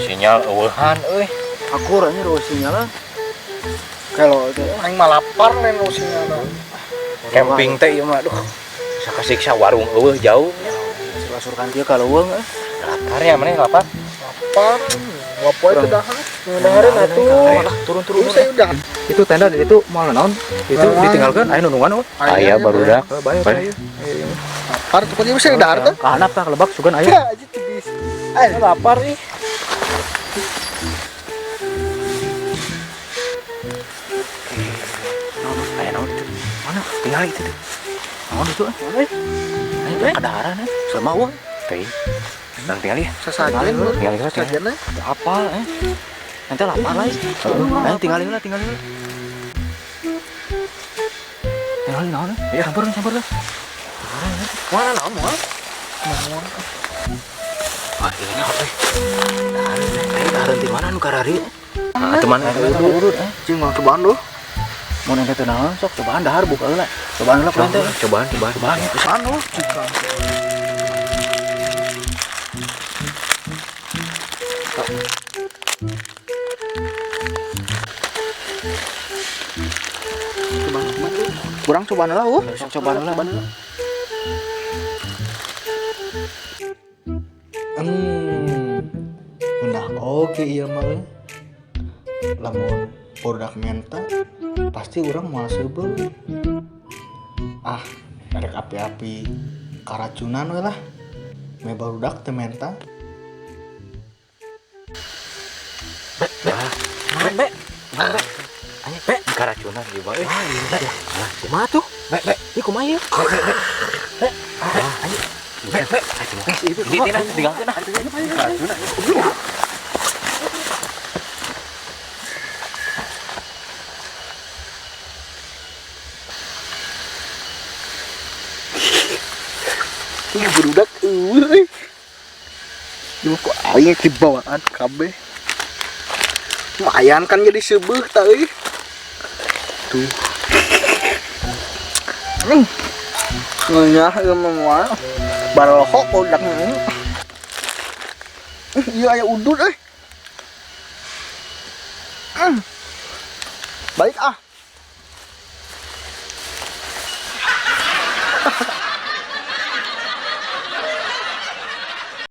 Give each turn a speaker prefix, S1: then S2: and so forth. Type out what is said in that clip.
S1: Sinyal eueuhan euy.
S2: Akur anjir eueuh sinyalna. Kalau teh
S3: Aing mah lapar lain eueuh sinyalna.
S1: Camping teh ieu mah aduh. Sakasiksa warung eueuh jauh.
S2: Surkan dia kalau eueuh eh.
S1: Lapar ya mana lapar?
S3: Lapar. Wapoe teu dahar.
S2: Dahareun atuh. Turun-turun.
S3: Itu saya udah.
S2: Itu tenda di itu moal naon? Itu ditinggalkan aya nunungan oh.
S1: Aya barudak.
S2: Bayar
S1: Bayar.
S2: aya.
S3: Lapar tuh kok bisa dahar teh.
S2: Kahanap tah lebak sugan aya.
S3: Ya aja teu bisa. Aing lapar ih.
S2: Aya naon itu? Mana? Tinggal itu tuh. Naon itu? Ayo kadaharan eh. Selama eueuh.
S1: Teh. Nang tinggal ya.
S3: Sesajen lu.
S1: Tinggal heula, tinggal.
S3: Sesajen eh.
S2: Apa eh? Nanti lapar lah. Ayo tinggalin lah, tinggalin lah. Tinggalin naon eh? Ya campur campur lah.
S3: Mana naon moal?
S2: Ah, ini naon eh? Dahareun eh. Ayo dahareun di mana nu karari?
S1: Ah, teman
S2: Urut eh.
S3: Cing mau cobaan lu.
S2: Mau ente teh naon sok cobaan dahar buka heula. Cobaan heula ku ente.
S1: Cobaan, cobaan.
S2: Cobaan ya.
S3: Cobaan lu. Cing. Cobaan cobaan. Kurang cobaan lah uh.
S2: Sok cobaan heula.
S3: Nah, oke iya mah euy. Lamun produk menta pasti urang moal seubeuh. Ah, rek api-api karacunan we lah. Me barudak teu menta.
S2: Be, be. Ayo, be.
S1: Karacunan di bawah.
S2: Wah, iya, be. Kumaha tuh? Be, be. Ih, kumaha ieu? Be, be, be. Be, ayo. Be, be.
S1: Ini tina tinggalkeun ah. Karacunan.
S3: Ih, barudak eueuh euy. Ieu kok aing dibawaan kabeh. Lumayan kan jadi seubeuh ta euy. Tuh. Ngenyah ieu mah moal. Barohok udak. Ieu aya udud euy. Balik ah.